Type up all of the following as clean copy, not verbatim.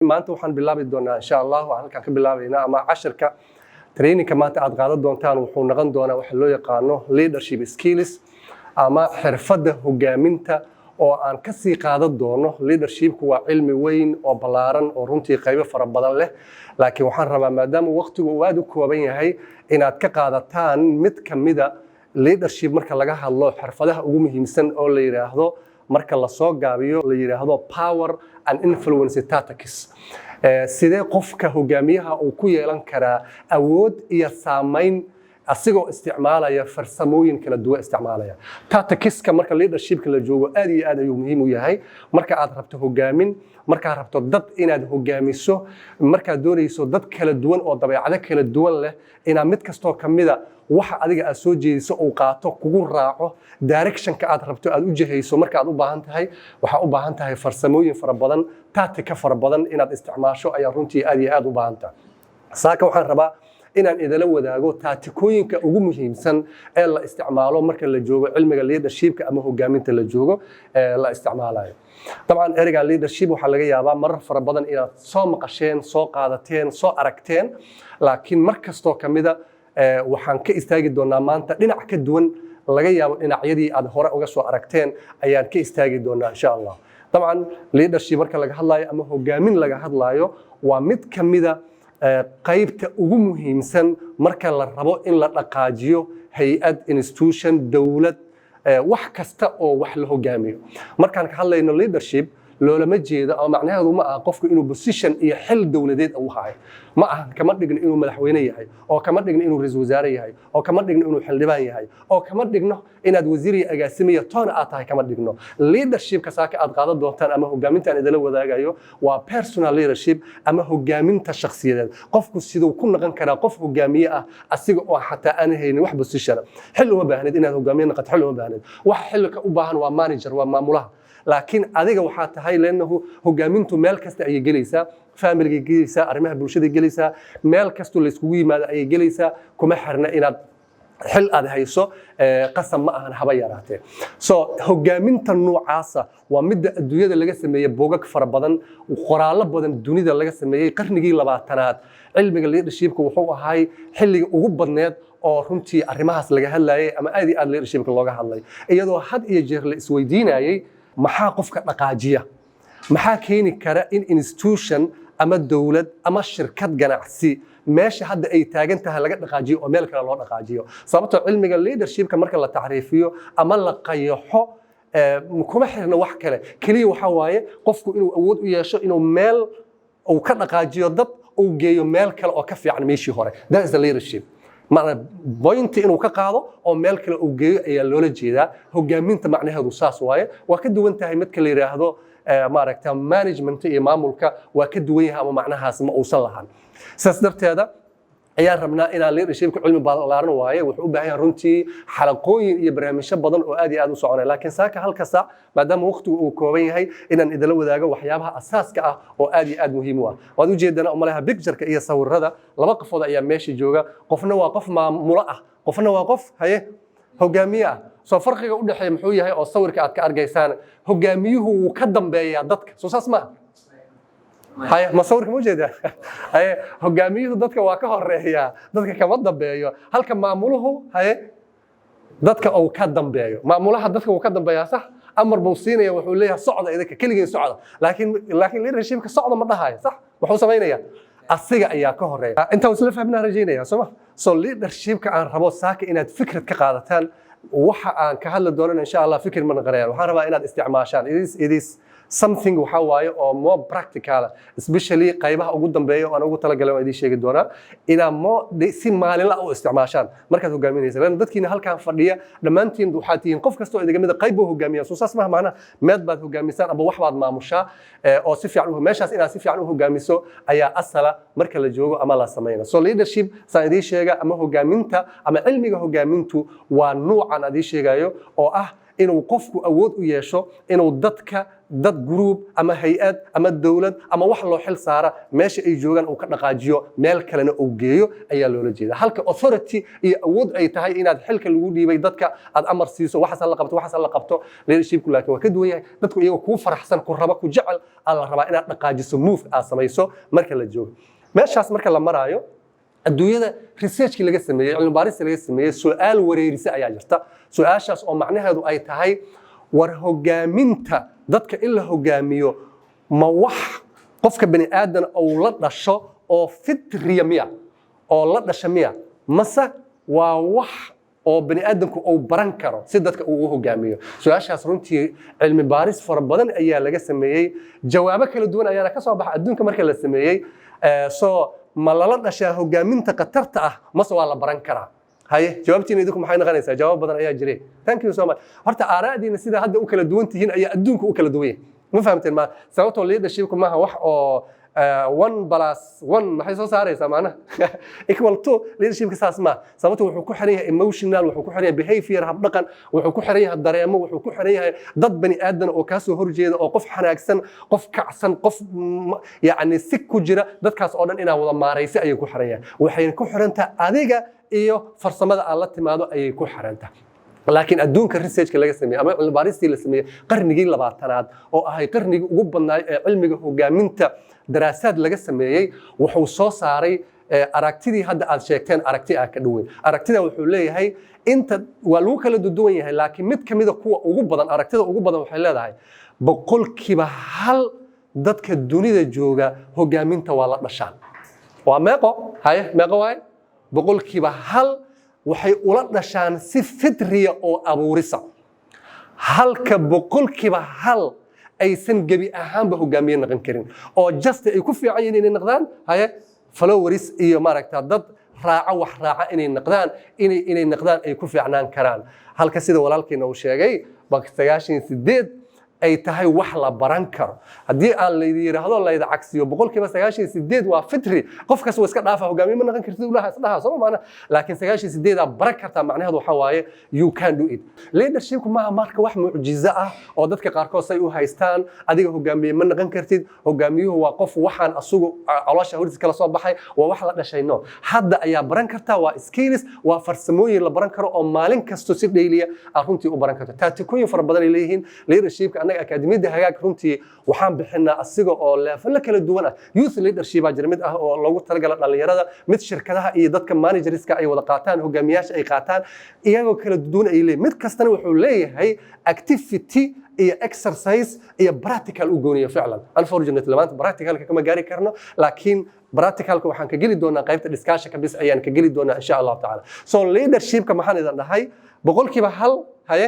Maanta waxaan bilaabi doonaa, insha Allah, waxaan halkaan ka bilaabaynaa ama cashirka trainingka maanta aad qaadan doontaan wuxuu noqon doonaa waxa loo yaqaano leadership skills ama xirfadda hogaaminta oo aan ka sii qaadan doono. Leadershipku waa cilmi weyn oo ballaaran oo runtii qaybo fara badan leh, laakiin waxaan rabaa, maadaama waqtigu uu aad u kooban yahay, inaad ka qaadataan mid ka mida leadership marka laga hadlo xirfadaha ugu muhiimsan oo la yidhaahdo, marka lasoo gaabiyo la yidhaahdo power and influence tactics. Sidee qofka hogaamiyaha uu ku yeelan karaa awood iyo saamayn asigoo isticmaalaya farsamooyin kala duwan isticmaalaya? Tacticska marka leadershipka la joogo aad iyo aad ayuu muhiim u yahay. Marka aad rabto hogaamin, markaad rabto dad inaad hogaamiso, markaad doonayso dad kala duwan oo dabeecado kala duwan leh inaad mid kastoo kamida waxa adiga aad soo jeediso uu qaato, kugu raaco, directionka aad rabto aad u jihayso, marka aad u baahan tahay, waxaa u baahan tahay farsamooyin fara badan, tactica fara badan inaad isticmaasho ayaa runtii aad iyo aad u baahan tahay. Saaka waxaan rabaa inaan idala wadaago taatikooyinka ugu muhiimsan ee la isticmaalo marka la joogo cilmiga leadershipka ama hogaaminta la joogo ee la isticmaalayo. Dabcan, ereyga leadership waxaa laga yaabaa marar fara badan inaad soo maqasheen, soo qaadateen, soo aragteen, laakiin mar kastoo kamida waxaan ka istaagi doonaa maanta dhinac ka duwan laga yaabo dhinacyadii aad hore uga soo aragteen ayaan ka istaagi doonaa, insha Allah. Dabcan, leadership marka laga hadlayo ama hogaamin laga hadlayo waa mid ka mida qaybta ugu muhiimsan marka la rabo in la dhaqaajiyo hay'ad, institution, dowlad, wax kasta oo wax la hogaamiyo. Markaan ka hadlayno leadership, loolama jeedo ama macnaheedu ma aha qofku inuu position iyo xil dowladeed uu hayo. Ma aha, kama dhigno inuu madaxweyne yahay, oo kama dhigno inuu ra'iisul wasaare yahay, oo kama dhigno inuu xildhibaan yahay, oo kama dhigno inaad wasiir iyo agaasimiya toona aad tahay, kama dhigno. Leadershipka saaka aad qaadan doontaan ama hogaaminta aan idinla wadaagayo waa personal leadership ama hogaaminta shakhsiyadeed. Qofku siduu ku noqon karaa qof hogaamiye ah asiga oo xataa aan haynin wax position? Xil uma baahnid inaad hogaamiye noqoto, xil uma baahnid. Wax xilka u baahan waa manager, waa maamulaha, laakiin adiga waxaa tahay leenahu hogaamintu meel kasta ayay gelaysaa, familygay gelaysaa, arrimaha bulshada gelaysaa, meel kastoo layskugu yimaado ayay gelaysaa. Kuma xirna inaad xil aad hayso, qasab ma ahan haba yaraatee. So hogaaminta noocaasa waa midda adduunyada laga sameeyey bogag fara badan, qoraallo badan dunida laga sameeyey. Qarnigii 20aad cilmiga leadershipka wuxuu ahay xilliga ugu badneed oo runtii arrimahaas laga hadlayay ama aad iyo aad leadershipka looga hadlay, iyadoo had iyo jeer la isweydiinayay: maxaa qofka dhaqaajiya? Maxaa keeni kara in institution ama dowlad ama shirkad ganacsi meesha hadda ay taagan tahay laga dhaqaajiyo oo meel kale loo dhaqaajiyo? Sababtoo cilmiga leadershipka marka la tacriifiyo ama la qayaxo, kuma xirna wax kale, keliya waxaa waaye qofku inuu awood u yeesho inuu meel uu ka dhaqaajiyo dad, uu geeyo meel kale oo ka fiican meeshii hore. That is the leadership. Maana pointi inuu ka qaado oo meel kale uu geeyo ayaa loola jeedaa. Hogaaminta macnaheedu saas waaye. Waa ka duwan tahay midka la yidhaahdo maaragta management iyo maamulka, waa ka duwan yahay ama macnahaas ma uusan lahan. Sidaas darteeda ayaan rabnaa inaan leadershipka, cilmi ballaaran waaye, wuxuu u baahan yahay runtii xalaqooyin iyo barnaamijyo badan oo aad iyo aad u soconaya, laakiin saaka halka saac, maadaama waqtigu uu kooban yahay, inaan idila wadaago waxyaabaha asaaska ah oo aad iyo aad muhiim u ah. Waad ujeedana umaleha pictureka iyo sawirada, laba qofood ayaa meesha jooga. Qofna waa qof maamulo ah, qofna waa qof haye hogaamiye ah. Soo farqiga u dhexeeya muxuu yahay oo sawirka aad ka arkaysaan? Hogaamiyuhu wuu ka dambeeyaa dadka, soo saas maaha? Haye, ma sawirka ma ujeedaa? Haye, hogaamiyuhu dadka waa ka horeeyaa, dadka kama dambeeyo, halka maamuluhu haye dadka uu ka dambeeyo. Maamulaha dadka uu ka dambeeyaa, sax, amar buu siinaya, wuxuu leeyahay: "Socda idinka keligeen, socda." Laakiin leadershipka socda ma dhahayo, sax, muxuu samaynaya? Asiga ayaa ka horeeya. Intaan isla fahminaa rajaynaya, soo ma? So leadershipka aan rabo saaka inaad fikrad ka qaadataan, waxa aan ka hadli doonana, insha Allah, fikir ma naqanayaan, waxaan rabaa inaad isticmaashaan. It is something waxaa waaye oo more practical, especially qaybaha ugu dambeeya oo aan ugu talagalay waan idiin sheegi doonaa, inaad more si maalinla u isticmaashaan markaad hogaaminaysa. Lan dadkiina halkaan fadhiya dhammaantiin waxaad tihiin, qof kastoo idiga mida qayb buu hogaamiyaa, soo saas maha? Macnaha meed baad hogaamisaan ama wax baad maamushaa oo si fiican meeshaas inaad si fiican u hogaamiso ayaa asala marka la joogo ama la samayna. So leadership saan idiin sheega ama hogaaminta ama cilmiga hogaamintu waa nuucan aan idiin sheegayo oo ah inuu qofku awood u yeesho inuu dadka dad group ama hay-ad ama dowlad ama wax loo xil saara meesha ay joogaan uu ka dhaqaajiyo, meel kalena uu geeyo ayaa loola jeeda, halka authority iyo awood ay tahay inaad xilka lagu dhiibay dadka aad amar siiso, waxaas la qabto, waxaas la qabto. Leadershipku laakiin waa ka duwan yahay. Dadku iyagoo kuu faraxsan, ku raba, ku jecel aa la rabaa inaad dhaqaajiso, move aad samayso. Marka la joogo meeshaas, marka la maraayo adduunyada, researchkii laga sameeyey, cilmi baarista laga sameeyey, su'aal wareerisa ayaa jirta. Su-aashaas oo macnaheedu ay tahay: war hogaaminta dadka in la hogaamiyo ma wax qofka bani aadan uu la dhasho oo fitriya miya, oo la dhasha miya, mase waa wax oo bani aadamku uu baran karo si dadka uu u hogaamiyo? Su-aashaas runtii cilmi baaris fara badan ayaa laga sameeyey, jawaabo kala duwan ayaana ka soo baxa adduunka marka la sameeyey. So ma lala dhashaa hogaaminta khatarta ah, mase waa la baran karaa? Haye, jawaabtiina idinku maxay noqonaysaa? Jawaab badan ayaa jiray. Thank you so much. Horta aaraadiina sida hadda u kala duwan tihiin ayaa adduunka u kala duwan yahay, ma fahamteen? Ma sababtoo leadershipku maaha wax oo 1 plus 1 maxay soo saaraysaa macnaha equal to. Leadershipka saas maaha, sababto wuxuu ku xiran yahay emotional, wuxuu ku xiran yahay behavior, habdhaqan, wuxuu ku xiran yahay dareemo, wuxuu ku xiran yahay dad bani aadan oo kaa soo horjeeda, oo qof xanaagsan, qof kacsan, qof yacni si ku jira, dadkaas oo dhan inaad wada maaraysa ayay ku xiran yahay. Waxayna ku xiran tahay adiga iyo farsamada aad la timaado ayay ku xiran tahay. Laakiin adduunka researchka laga sameeyey ama cilmi baaristii la sameeyey qarnigii 20aad, oo ahay qarnigii ugu badnaay ee cilmiga hogaaminta daraasaad laga sameeyey, wuxuu soo saaray aragtidii hadda aad sheegteen, aragti ah ka dhoweyn. Aragtida wuxuu leeyahay inta waa lagu kala duwan yahay, laakiin mid ka mida kuwa ugu badan, aragtida ugu badan waxay leedahay 1% dadka dunida jooga hogaaminta waa la dhashaan. Waa meeqo? Haye, meeqo waaye? 1% waxay ula dhashaan si fitriya oo abuurisa, halka 1% aysan gebi ahaanba hogaamiye noqon karin, oo just ay ku fiican yihiin inay noqdaan, haye, followers iyo maaragta dad raaca, wax raaca inay noqdaan, inay noqdaan ay ku fiicnaan karaan, halka sida walaalkeena uu sheegay 98% ay tahay wax la baran karo. Haddii aan laydi yidhaahdo, layda cagsiyo, 98% waa fitri, qof kasta waa iska dhaafa, hogaamiye ma noqon kartid ulaha isdhaha soo maana, laakiin 98 aa baran kartaa. Macnaheedu waxaa waaye you can do it. Leadershipku maaha marka wax mucjizo ah oo dadka qaarkood say u haystaan. Adiga hogaamiye ma noqon kartid, hogaamiyuhu waa qof waxaan asugu caloosha hortiis kala soo baxay, waa wax la dhashay. No, hadda ayaa baran kartaa. Waa skills, waa farsamooyin la baran karo oo maalin kasto si dhayliya aad runtii u baran karto. Taatikooyin fara badan ay leeyihiin leadershipka. Annaga akaademiyadda Hagaag runtii waxaan bixinaa asiga oo levello kala duwan ah. Youth leadership baa jira, mid ah oo loogu talagala dhallinyarada, mid shirkadaha iyo dadka managerska ay wada qaataan, hogaamiyaasha ay qaataan, iyagoo kala duwan ay leeyihin. Mid kastana wuxuu leeyahay activity iyo exercise iyo practical u gooniyo. Ficlan, unfortunately, maanta practicalka kama gaari karno, laakiin practicalka waxaan ka geli doonaa qaybta discussionka bis ayaan ka geli doonaa, insha Allahu tacaala. So leadershipka maxaan idin dhahay? 1%, haye,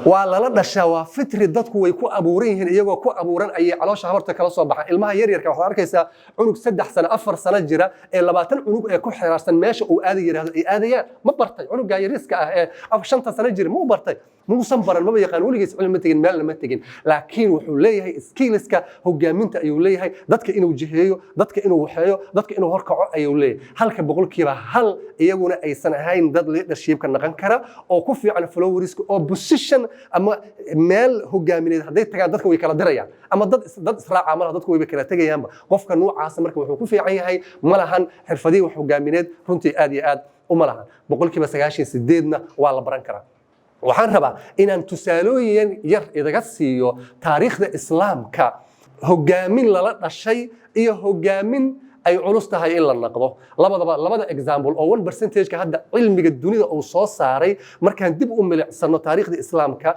waa lala dhashaa, waa fitri, dadku way ku abuuran yihiin, iyagoo ku abuuran ayay caloosha habarta kala soo baxaan. Ilmaha yaryarka waxaad arkaysaa cunug 3 sano, 4 sano jira ee 20 cunug ee ku xiraarsan meesha uu aadi yidhaahdo ay aadayaan. Ma bartay cunugaa yariiska ah ee 5-ta sano jira? Ma u bartay? Muusan baran, maba yaqaan, weligiis cilmi ma tegin, meelna ma tegin, laakiin wuxuu leeyahay skillska hogaaminta ayuu leeyahay, dadka inuu jiheeyo, dadka inuu waxeeyo, dadka inuu horkaco ayuu leeyahay, halka 1% iyaguna aysan ahayn dad leadershipka naqan kara oo ku fiican followerska, oo position ama meel hogaamineed hadday tagaan dadka way kala dirayaan, ama dad israaca malaha, dadku wayba kala tegayaanba. Qofka nuucaasa marka wuxuu ku fiican yahay ma lahan xirfadihii wax hogaamineed, runtii aad iyo aad uma lahan. 98%-na waa la baran karaa. Waxaan rabaa inaan tusaalooyin yar idaga siiyo taariikhda Islaamka, hogaamin lala dhashay iyo hogaamin ay culus tahay in la naqdo labadaba. Labada example oo one percentage-ka hadda cilmiga dunida uu soo saaray, markaan dib u milicsano taariikhda Islaamka,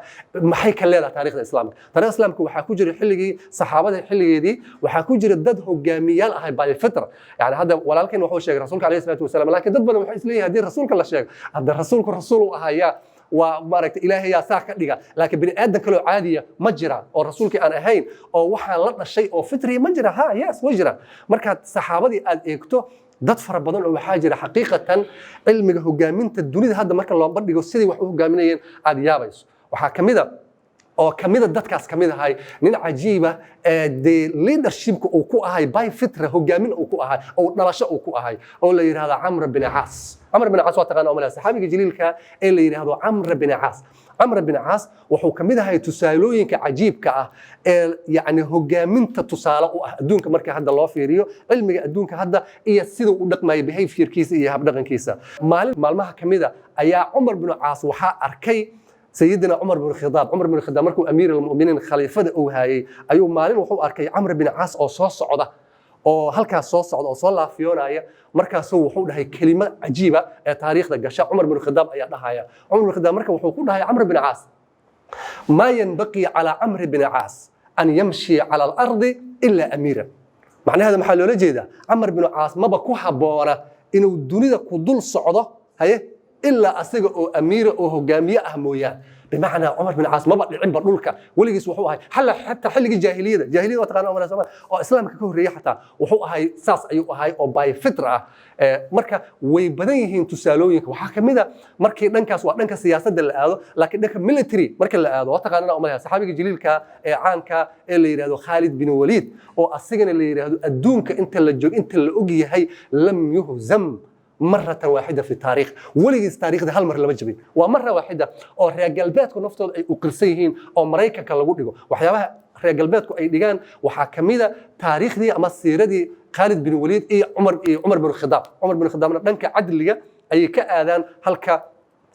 maxay ka leedahay taariikhda Islaamka? Taariikhda Islaamka waxaa ku jira xilligii saxaabada, xilligeedii waxaa ku jira dad hogaamiyaal ahay by fitra. Yani hadda walaalkeen wuxuu sheegay rasuulka calayhi salaatu wasalaam, laakiin dad badan waxay isleeyihin haddii rasuulka la sheego, hadda rasuulku rasuul uu ahayaa, waa maaragtay, Ilaahay yaa saa ka dhiga, laakiin bini aadan kaloo caadiya ma jira oo rasuulkii aan ahayn oo waxaan la dhashay oo fitriya ma jira? Ha, yes, way jiraan. Markaad saxaabadii aad eegto, dad fara badan oo waxaa jira xaqiiqatan cilmiga hogaaminta dunida hadda marka loo bandhigo sidii wax u hogaaminayeen aad yaabayso. Waxaa ka mid a Oo kamida dadkaas kamid ahay, nin cajiiba ee dee leadershipka uu ku ahay by fitra, hogaamin uu ku ahay oo dhalasho uu ku ahay, oo la yidhahdo Camr bin Caas. Camr bin Caas waa taqaana oo malaa, saxaabiga jaliilka ee la yidhaahdo Camr bin Caas. Camr bin Caas wuxuu kamid ahay tusaalooyinka cajiibka ah ee yacni hogaaminta tusaale u ah adduunka marka hadda loo fiiriyo cilmiga adduunka hadda iyo sida u dhaqmayo, behaviorkiisa iyo habdhaqankiisa. Maalin maalmaha kamida ayaa Cumar bin Caas waxaa arkay Sayidina Cumar bin Khadaab. Cumar bin Khadaab markuu amiir almu'miniin, khaliifada uu hayay, ayuu maalin wuxuu arkay Camr bin Caas oo soo socda, oo halkaas soo socda oo soo laafiyoonaya. Markaasuu wuxuu dhahay kelimo cajiiba ee taariikhda gasha. Cumar bin Khadaab ayaa dhahaya. Cumar bin Khadaab marka wuxuu ku dhahay Camr bin Caas: "ما ينبغي على عمرو بن عاص أن يمشي على الأرض إلا أميرا." Macnaheeda maxaa loola jeedaa? Camr bin Caas maba ku habboona inuu dunida ku dul socdo, haye, ilaa asaga oo amiira oo hogaamiye ah mooyaan. Bimacnaa, Cumar bin Caas maba dhicinba dhulka weligiis. Wuxuu ahay xataa xilligii jaahiliyada, jaahiliyada waa taqaana umala Soomaa, oo islaamka ka horreeyay, xataa wuxuu ahay saas ayuu ahay oo by fitra ah. Marka way badan yihiin tusaalooyinka. Waxaa ka mid a markii dhankaas waa dhanka siyaasadda la aado, laakiin dhanka military marka la aado, waa taqaanana umalaha, saxaabiga jaliilka ee caanka ee la yidhahdo Khaalid bin Waliid, oo asigana la yidhaahdo adduunka inta la joog, inta la og yahay, لم يهزم مرة واحدة في التاريخ. Weligiis taariikhda hal mar lama jabin. Waa مرة واحدة oo reer galbeedku naftooda ay u qirsan yihiin oo Maraykanka lagu dhigo. Waxyaabaha reer galbeedku ay dhigaan waxaa ka mid a taariikhdii ama siiradii Khaalid bin Waliid iyo Cumar bin Khadaab. Cumar bin Khadaabna dhanka cadliga ayay ka aadaan, halka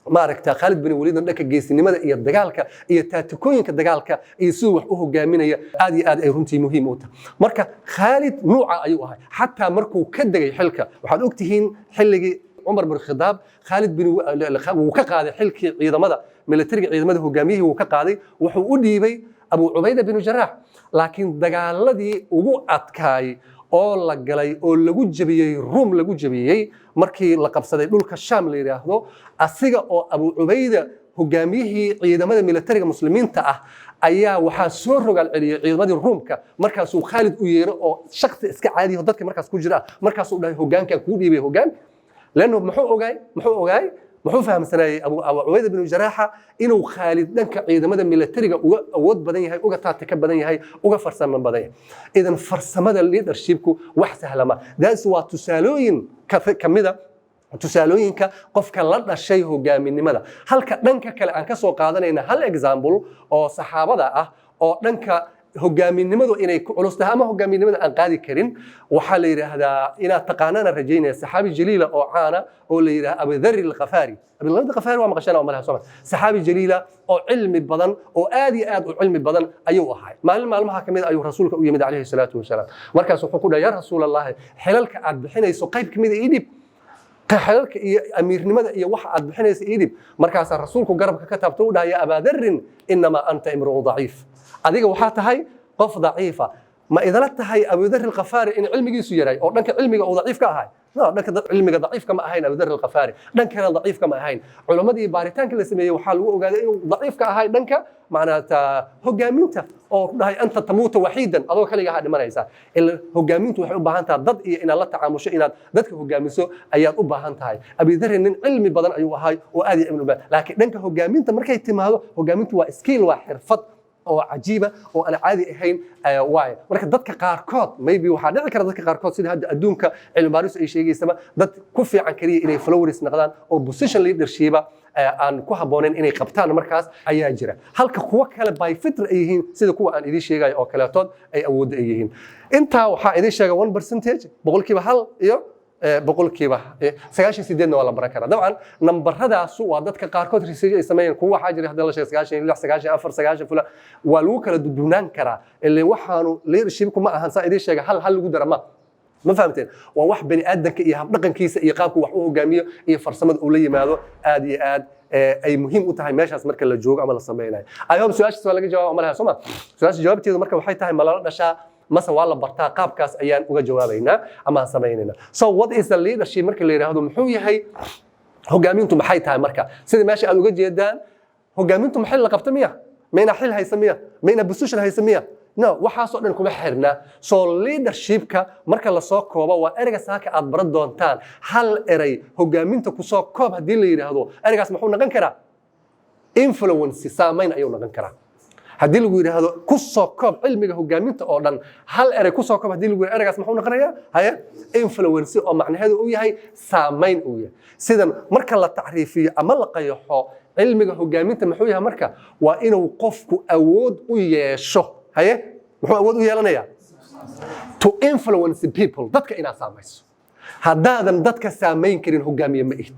maaragta Khaalid bin Waliidna dhanka geesinimada iyo dagaalka iyo taatikooyinka dagaalka iyo siduu wax u hogaaminaya aad iyo aad ay runtii muhiim u tahay. Marka Khaalid nuuca ayuu ahay. Xataa markuu ka degay xilka, waxaad ogtihiin xilligii Cumar bin Khadaab, Khaalid bin wuu ka qaaday xilkii ciidamada militariga, ciidamada hogaamiyihii wuu ka qaaday, wuxuu u dhiibay Abu Cubayda bin Jaraax. Laakiin dagaaladii ugu adkaay oo la galay oo lagu jebiyey Ruum, lagu jebiyey markii la qabsaday dhulka Shaam la yidhaahdo, asiga oo Abu Cubayda hogaamiyihii ciidamada militariga muslimiinta ah ayaa waxaa soo rogaal celiyey ciidamadii Ruumka. Markaasuu Khaalid u yeero oo shaksi iska caadiyo dadka markaas ku jira ah, markaasuu dhahay: "Hogaankan kuu dhiibay hogaan." Lanno muxuu ogaay, muxuu fahamsanayey Abu Cubayda binu Jaraaxa? Inuu Khaalid dhanka ciidamada militariga uga awood badan yahay, uga taatika badan yahay, uga farsamo badan yahay. Idan farsamada leadershipku wax sahlama. Daas waa tusaalooyin ka mida tusaalooyinka qofka la dhashay hogaaminimada. Halka dhanka kale aan ka soo qaadanayna hal example oo saxaabada ah oo dhanka hogaaminimadu inay ku culus tahay ama hogaaminimada aan qaadi karin, waxaa la yidhaahdaa, inaad taqaanana rajaynaya, saxaabi jaliila oo caana oo la yidhahda Abidhari Alkhafaari. Abidhari Alkhafaari waa maqashana oo malaha soo. Saxaabi jaliila oo cilmi badan oo aad iyo aad u cilmi badan ayuu ahay. Maalin maalmaha ka mid ayuu rasuulka u yimid calayhi salaatu wasalaam. Markaas wuxuu ku dhahay: "Ya Rasuul Allahi, xilalka aad bixinayso qayb ka mid a ii dhib, xilalka iyo amiirnimada iyo waxa aad bixinaysa ii dhib." Markaasaa rasuulku garabka ka taabto u dhahay: "يا أبا ذر، إنما أنت امرؤ ضعيف." Adiga waxaa tahay qof daciifa. Ma idala tahay Abudar Alkhafaari in cilmigiisu yaray oo dhanka cilmiga uu daciif ka ahay? No, dhanka cilmiga daciifka ma ahayn Abudar Alkhafaari, dhankana daciifka ma ahayn. Culammadii baaritaanka la sameeyey waxaa lagu ogaaday inuu daciif ka ahay dhanka macnaa hogaaminta, oo ku dhahay: "أنت تموت وحيدا." Adoo kaligaa ha dhimanaysaa. Ila hogaamintu waxay u baahan tahay dad iyo inaad la tacaamusho, inaad dadka hogaamiso ayaad u baahan tahay. Abidari nin cilmi badan ayuu ahay oo aad iyo cilmi badan, laakiin dhanka hogaaminta markay timaado, hogaamintu waa skill, waa xirfad oo cajiiba oo aan caadi ahayn waaye. Marka dadka qaarkood maybe waxaa dhici kara, dadka qaarkood sida hadda adduunka cilmi baaris ay sheegaysaba, dad ku fiican kaliya inay followers noqdaan oo position leadershipa aan ku habboonayn inay qabtaan markaas ayaa jira, halka kuwo kale by fitra ay yihiin, sida kuwa aan idiin sheegayo oo kaleetood ay awoodda ay yihiin. Intaa waxaa idiin sheega 1%, 1% iyo 98%-na waa la baran karaa. Dabcan nambaradaasu waa dadka qaarkood research ay sameeyeen. Kuwa waxaa jira hadda la sheegay 96, 94, 90 fula, waa lagu kala dudunaan karaa. Ilaa waxaanu leadershipku ma ahan saa idiin sheega hal hal lagu dara. Ma fahamteen? Waa wax bani aadanka iyo habdhaqankiisa iyo qaabku wax u hogaamiyo iyo farsamada uu la yimaado aad iyo aad ay muhiim u tahay meeshaas marka la joogo ama la sameynayo. I hope su-aashaas waa laga jawaaba malaha, soo ma? Su-aasha jawaabteedu marka waxay tahay: ma lala dhashaa mase waa la bartaa? Qaabkaas ayaan uga jawaabaynaa ama aan samaynaynaa. So what is the leadership marka la yidhaahdo, muxuu yahay hogaamintu? Maxay tahay marka? Sida meesha aad uga jeedaan, hogaamintu ma xil la qabta miya? Ma inaa xil haysa miya? Ma inaa position haysa miya? No, waxaasoo dhan kuma xirna. So leadershipka marka lasoo koobo, waa ereyga saaka aad baran doontaan. Hal erey hogaaminta kusoo koob haddii la yidhaahdo, ereygaas muxuu noqon karaa? Influence, saamayn ayuu noqon karaa. Haddii lagu yidhaahdo ku soo koob cilmiga hogaaminta oo dhan hal erey ku soo koob, haddii lagu yidhahdo, ereygaas muxuu noqonayaa? Haye, influence, oo macnaheedu uu yahay saamayn uu yahay. Sidan marka la tacriifiyo ama la qayaxo cilmiga hogaaminta muxuu yahay? Marka waa inuu qofku awood u yeesho. Haye, muxuu awood u yeelanayaa? To influence people, dadka inaad saamayso. Haddaadan dadka saamayn karin, hogaamiye ma ihid.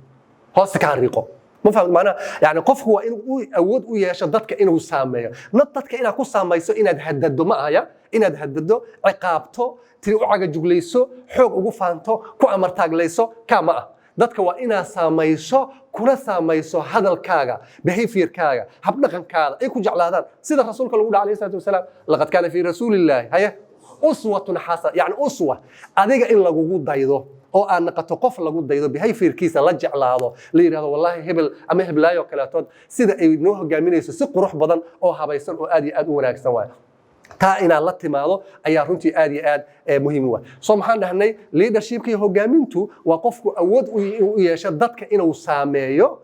Hoosta ka xariiqo. Ma fahmid macnaha? Yani qofku waa inuu awood u yeesho dadka inuu saameeyo, not dadka inaad ku saamayso inaad hadado ma ahaya, inaad hadado, ciqaabto, tiri u cagajuglayso, xoog ugu faanto, ku amartaaglayso, kaa ma ah. Dadka waa inaad saamayso, kuna saamayso hadalkaaga, behaviorkaaga, habdhaqankaada, ay ku jeclaadaan, sida rasuulka lagu dhaha alayhi salaatu wasalaam: "لقد كان في رسول الله", haye, "أسوة حسنة". Yani uswa, adiga in lagugu daydo oo aad naqato qof lagu daydo, behaviorkiisa la jeclaado, la yidhahdo: "Wallahi hebel ama heblaayo kaleetood sida ay noo hogaaminayso si qurux badan oo habaysan oo aad iyo aad u wanaagsan waay." Taa inaad la timaado ayaa runtii aad iyo aad muhiim u ah. So maxaan dhahnay? Leadershipka iyo hogaamintu waa qofku awood u yeesho dadka inuu saameeyo,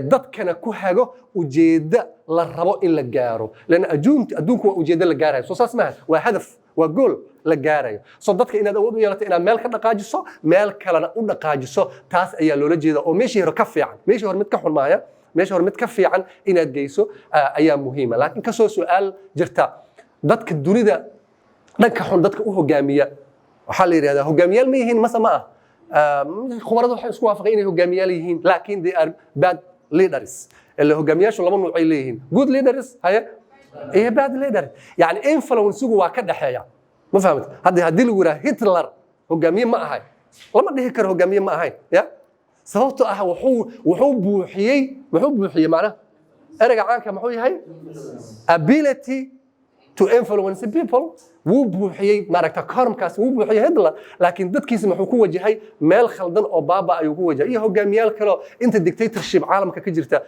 dadkana ku hago ujeedda la rabo in la gaaro, lan adduunku waa ujeeddo la gaarayo. Soo saas maaha? Waa hadaf, waa goal la gaarayo. So dadka inaad awood u yeelato inaad meel ka dhaqaajiso, meel kalena u dhaqaajiso, taas ayaa loola jeeda, oo meeshii hore ka fiican, meeshii hore mid ka xun maaya, meeshii hore mid ka fiican inaad geyso ayaa muhiima. Laakiin kasoo su-aal jirta: dadka dunida dhanka xun dadka u hogaamiya waxaa la yidhahdaa hogaamiyaal ma yihiin mase ma ah? Khubaradu waxay isku waafaqeen inay hogaamiyaal yihiin, laakiin they are bad leaders. Ila hogaamiyaashu laba nuuc ay leeyihiin: good leaders, haye, iyo bad leaders. Yani influencegu waa ka dhexeeya. Ma fahamta? Hadda haddii lagu yidhaha Hitler hogaamiye ma ahay, lama dhihi karo hogaamiye ma ahayn ya, sababtoo ah wuxuu buuxiyey, muxuu buuxiyey? Macnaha ereyga caanka muxuu yahay? Ability to influence people wuu buuxiyey. Maaragta, kormkaas wuu buuxiyey Hitler, laakiin dadkiisa muxuu ku wajahay? Meel khaldan oo baaba ayuu ku wajahay. Iyo hogaamiyaal kaleo inta dictatorship caalamka ka jirta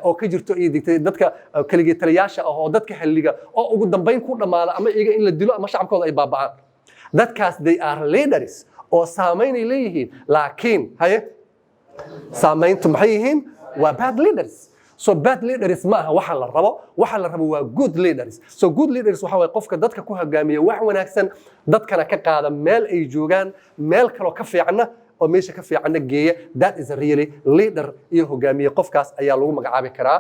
oo ka jirto, iyo dadka keligii taliyaasha ah oo dadka halliga oo ugu dambayn ku dhammaada ama iyaga in la dilo ama shacabkooda ay baaba'aan, dadkaas they are leaders oo saamaynay leeyihiin, laakiin haye, saamayntu maxay yihiin? Waa bad leaders. So bad leaders ma aha waxa la rabo. Waxa la rabo waa good leaders. So good leaders waxa waye qofka dadka ku hogaamiya wax wanaagsan, dadkana ka qaada meel ay joogaan meel kaloo ka fiicanna oo meesha ka fiicanna geeya. That is a really leader iyo hogaamiye. Qofkaas ayaa lagu magacaabi karaa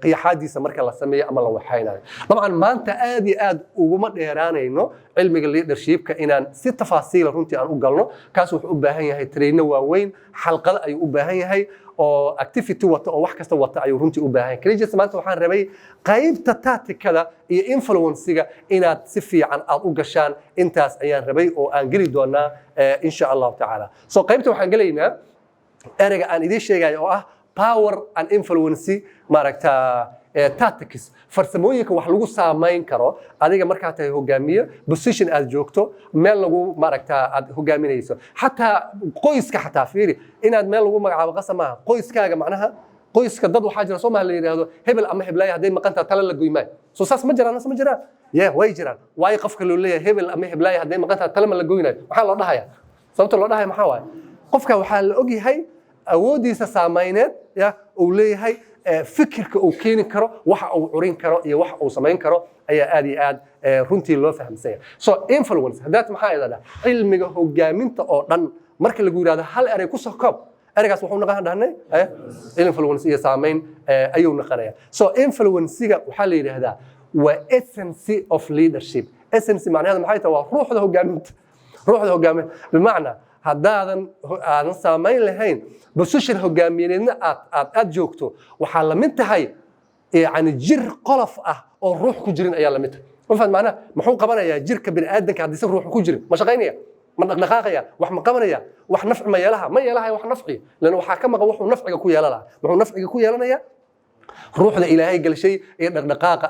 qiyaxaadiisa marka la sameeyo ama la waxaynayo. Dabcan maanta aad iyo aad uguma dheeraanayno cilmiga leadershipka inaan si tafaasiila runtii aan u galno. Kaas wuxuu u baahan yahay traino waaweyn, xalqado ayuu u baahan yahay oo activity wata oo wax kasta wata ayuu runtii u baahan yahay. Kaliya maanta waxaan rabay qaybta tacticada iyo influencega inaad si fiican aad u gashaan. Intaas ayaan rabay oo aan geli doonaa insha Allahu tacaala. So qaybta waxaan gelaynaa ereyga aan idiin sheegayo oo ah power and influence, maaragta, tactics, farsamooyinka wax lagu saamayn karo. Adiga markaa tahay hogaamiye, position aad joogto, meel lagu, maaragta, aad hogaaminayso, xataa qoyska, xataa fiiri, inaad meel lagu magacaabo qasab maaha. Qoyskaaga, macnaha qoyska, dad waxaa jira soo maha la yidhaahdo hebel ama heblaaya hadday maqan tahay tala la goy maayo. Soo saas ma jiraan? Ma jiraan? Ye, way jiraan. Waayo qofka loo leeyahay hebel ama heblaaya hadday maqan tahay tala ma la goynayo, maxaa loo dhahaya? Sababta loo dhahaya maxaa waaye? Qofka waxaa la ogyahay awooddiisa saamayneed ya uu leeyahay, fikirka uu keeni karo, waxa uu curin karo iyo waxa uu samayn karo ayaa aad iyo aad runtii loo fahamsan yahay. So influence haddaad maxaa idhahdaa, cilmiga hogaaminta oo dhan marka lagu yidhahdo hal erey ku soo koob, ereygaas wuxuu naqan dhahnay influence iyo saamayn ayuu naqanaya. So influencega waxaa la yidhaahdaa waa essence of leadership. Essence macnaheedu maxay tahay? Waa ruuxda hogaaminta, ruuxda hogaaminta. Bimacnaa haddaadan aadan saamayn lahayn, position hogaamiyaneedna aad joogto, waxaa la mid tahay yani jir qolof ah oo ruux ku jirin ayaa la mid tahay. Ma fahad macnaha? Muxuu qabanayaa jirka bini'aadanka haddii si ruux ku jirin? Ma shaqaynaya? Ma dhaqdhaqaaqaya? Wax ma qabanaya? Wax nafci ma yeelaha? Ma yeelahayo wax nafci, lan waxaa ka maqan wuxuu nafciga ku yeelan lahaa. Muxuu nafciga ku yeelanayaa? Ruuxda Ilaahay galshay iyo dhaqdhaqaaqa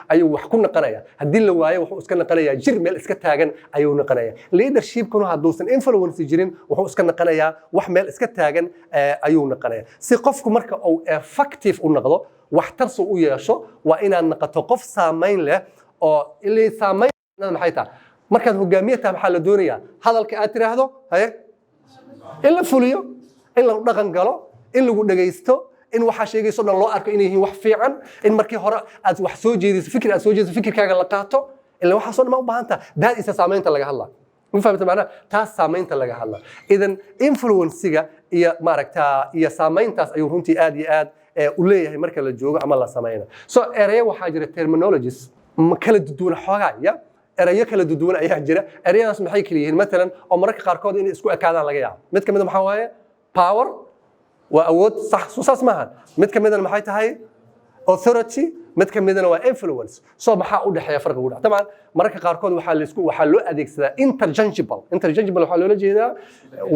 ayuu wax ku naqanaya. Haddii la waayo, wuxuu iska naqanayaa jir meel iska taagan ayuu naqanaya. Leadershipkuna hadduusan influence jirin, wuxuu iska naqanayaa wax meel iska taagan ayuu naqanaya. Si qofku marka uu effective u noqdo, waxtarsu u yeesho, waa inaad naqato qof saamayn leh. Oo ilaa saamayn maxay tahay? Markaad hogaamiye tahay, maxaa la doonayaa? Hadalka aad tiraahdo, haye, in la fuliyo, in lagu dhaqan galo, in lagu dhegaysto. In waxaa sheegayso dhan loo arko inay yihiin wax fiican, in markii hore aad wax soo jeediso, fikir aad soo jeediso, fikirkaaga la qaato, ila waxaasoo dhan ma u baahan taha. Daad isa saamaynta laga hadlaa, ma fahamta? Macnaha taas saamaynta laga hadlaa. Idan influencega iyo maaragta iyo saamayntaas ayuu runtii aad iyo aad u leeyahay marka la joogo ama la samaynayo. So ereyo waxaa jira, terminologies ma kala duduwan xoogaa ya erayo kala duduwan ayaa jira. Ereyadaas maxay kala yihiin matalan, oo mararka qaarkood inay isku ekaadaan laga yaabo? Mid ka mid a maxaa waaye? Power waa awood, sax? So saas maaha. Mid ka midana maxay tahay? Authority. Mid ka midana waa influence. So maxaa u dhexeeya farqiga u dhex? Dabcan mararka qaarkood waxaa loo adeegsadaa interchangeable. Interchangeable waxaa loola jeedaa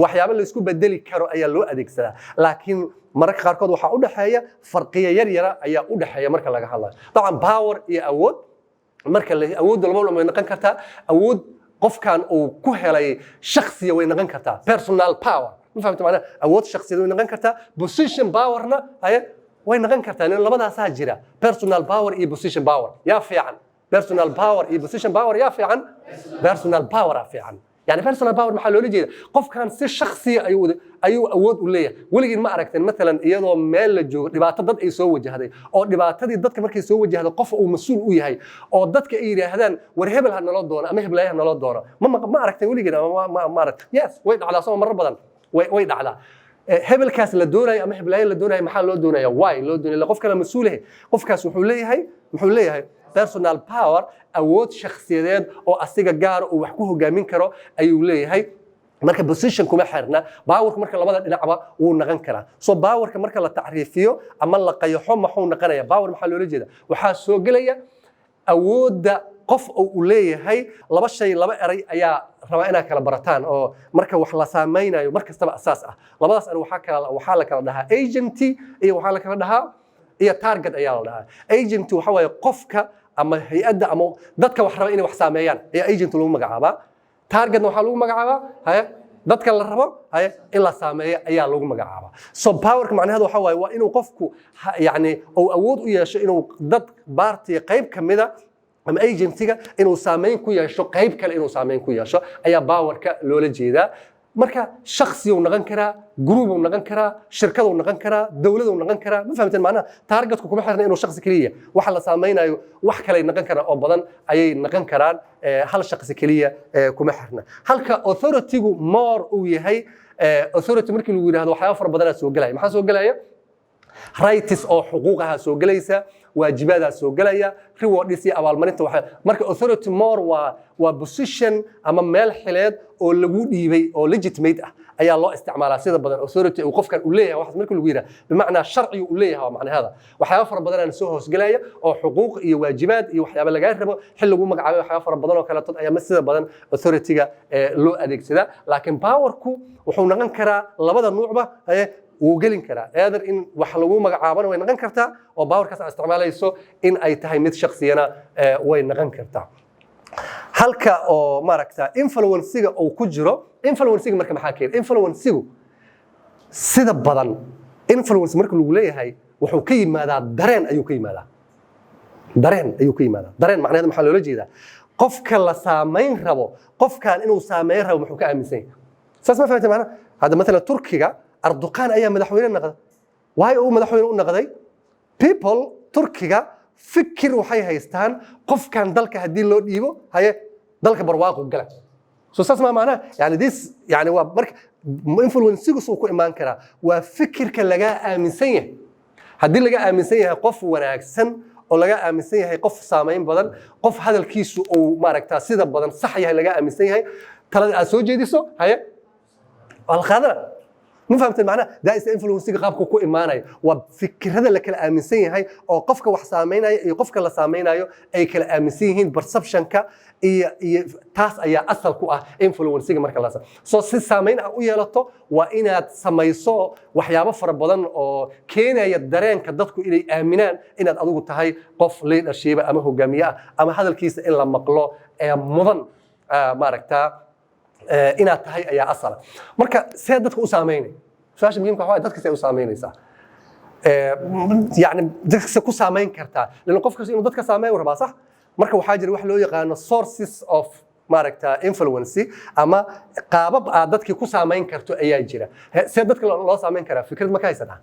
waxyaabo la isku bedeli karo ayaa loo adeegsadaa, laakiin mararka qaarkood waxaa u dhexeeya farqiyo yar yara ayaa u dhexeeya marka laga hadlayo. Dabcan power iyo awood, marka awoodda laba way noqon kartaa. Awood qofkan uu ku helay shakhsiya way noqon kartaa, personal power, ma fahamta macnaha? Awood shakhsiyad way noqon kartaa, position powerna haye way noqon kartaa. Nin labadaasaa jira, personal power iyo position power. Yaa fiican? Personal power iyo position power, yaa fiican? Personal power aa fiican. Yani personal power maxaa loola jeeda? Qofkan si shakhsiya ayuu awood u leeyahay. Weligiin ma aragteen matalan iyadoo meel la joogo, dhibaato dad ay soo wajahday, oo dhibaatadii dadka markay soo wajahday qof uu mas-uul u yahay, oo dadka ay yidhaahdaan, "War hebel ha naloo doono ama heblaya ha naloo doono"? Ma aragteen weligiin ama ma aragt? Yes, way dhacdaa soo marar badan way dhacdaa. Hebelkaas la doonayo ama heblaayo la doonayo, maxaa loo doonaya? Why loo doonaya? Qof kale mas-uul yahay. Qofkaas wuxuu leeyahay, muxuu leeyahay? Personal power, awood shakhsiyadeed oo asiga gaara uu wax ku hogaamin karo ayuu leeyahay. Marka position kuma xirna powerku, marka labada dhinacba wuu naqon karaa. So powerka marka la tacriifiyo ama la qayaxo, maxuu naqanaya? Power maxaa loola jeeda? Waxaa soo gelaya awoodda qof uu leeyahay. Laba shay, laba eray ayaa rabaa inaad kala barataan oo marka wax la saamaynayo mar kastaba asaas ah. Labadaas eray waxaa la kala dhahaa agency iyo waxaa la kala dhahaa iyo target ayaa la dhahaa. Agent waxa waaye qofka ama hay-adda ama dadka wax raba inay wax saameeyaan ayaa agent lagu magacaabaa. Targetna waxaa lagu magacaabaa haye dadka la rabo haye in la saameeyo ayaa lagu magacaabaa. So powerka macnaheedu waxa waaye waa inuu qofku yani uu awood u yeesho inuu dad baartiya qayb ka mida ama agencyga inuu saameyn ku yeesho, qayb kale inuu saameyn ku yeesho ayaa powerka loola jeedaa. Marka shaksiyuu noqon karaa, groupuu noqon karaa, shirkaduu noqon karaa, dowladuu noqon karaa. Ma fahamteen macnaha? Targetku kuma xirna inuu shaksi keliya waxa la saameynayo, wax kaley noqon karaan oo badan ayay noqon karaan. Hal shaksi keliya kuma xirna. Halka authoritygu more uu yahay, authority markii lagu yidhahdo waxyaaba fara badanaa soo gelaya. Maxaa soo gelaya? Rights oo xuquuqaha soo gelaysa, waajibaadaa soo gelaya, rewards iyo abaalmarinta. Waxa marka authority more waa position ama meel xileed oo lagu dhiibay oo legitimate ah ayaa loo isticmaalaa sida badan. Authority uu qofkan uu leeyahay, waxaas marka lagu yidhaha, bimacnaa sharciga uu leeyahay waa macnaheeda. Waxyaaba fara badan soo hoosgelaya oo xuquuq iyo waajibaad iyo waxyaaba lagaa rabo, xil lagu magacaabay, waxyaaba fara badan oo kaleeto ayaa sida badan authority-ga loo adeegsadaa. Laakiin powerku wuxuu noqon karaa labada nuucba haye wuu gelin karaa, either in wax lagu magacaabana way noqon kartaa oo powerkaas aad isticmaalayso in ay tahay mid shaksiyana way noqon kartaa. Halka oo maaragta influencega uu ku jiro. Influencega marka maxaa keena? Influencegu sida badan, influence marka lagu leeyahay, wuxuu ka yimaadaa dareen ayuu ka yimaadaa, dareen ayuu ka yimaadaa. Dareen macnaheedu maxaa loola jeedaa? Qofka la saamayn rabo, qofkan inuu saameyn rabo, muxuu ka aaminsan yahay? Saas ma fahamtay macnaha? Hadda maalan Turkiga Erdogan ayaa madaxweyne noqday. Waayo uu madaxweyne u noqday? People Turkiga fikir waxay haystaan, qofkan dalka haddii loo dhiibo haye dalka barwaaqu gala. So saas ma macnaha? Yani this yani waa marka influencegu suu ku imaan karaa waa fikirka lagaa aaminsan yahay. Haddii laga aaminsan yahay qof wanaagsan oo laga aaminsan yahay qof saamayn badan, qof hadalkiisu uu maaragtaa sida badan sax yahay laga aaminsan yahay, talada aad soo jeediso haye waa la qaadana. Ma fahamteen macnaha? Daa'isa influencega qaabku ku imaanayo waa fikirada la kala aaminsan yahay oo qofka wax saameynaya iyo qofka la saameynayo ay kala aaminsan yihiin, perceptionka iyo taas ayaa asal ku ah influencega. Marka la so si saameyn ah u yeelato waa inaad samayso waxyaabo fara badan oo keenaya dareenka dadku inay aaminaan inaad adigu tahay qof leadership ama hogaamiye ah ama hadalkiisa in la maqlo ee mudan, maaragtaa inaad tahay ayaa asala. Marka see dadka u saameynay? Su-aasha muhiimka waxaa waaye, dadka see u saameynaysaa? Yani dadka see ku saameyn kartaa? Lan qof kasta inuu dadka saameyn rabaa, sax? Marka waxaa jira wax loo yaqaano sources of maaragta influence ama qaabab aad dadkii ku saameyn karto ayaa jira. See dadka loo saameyn karaa? Fikrad ma ka haysataa?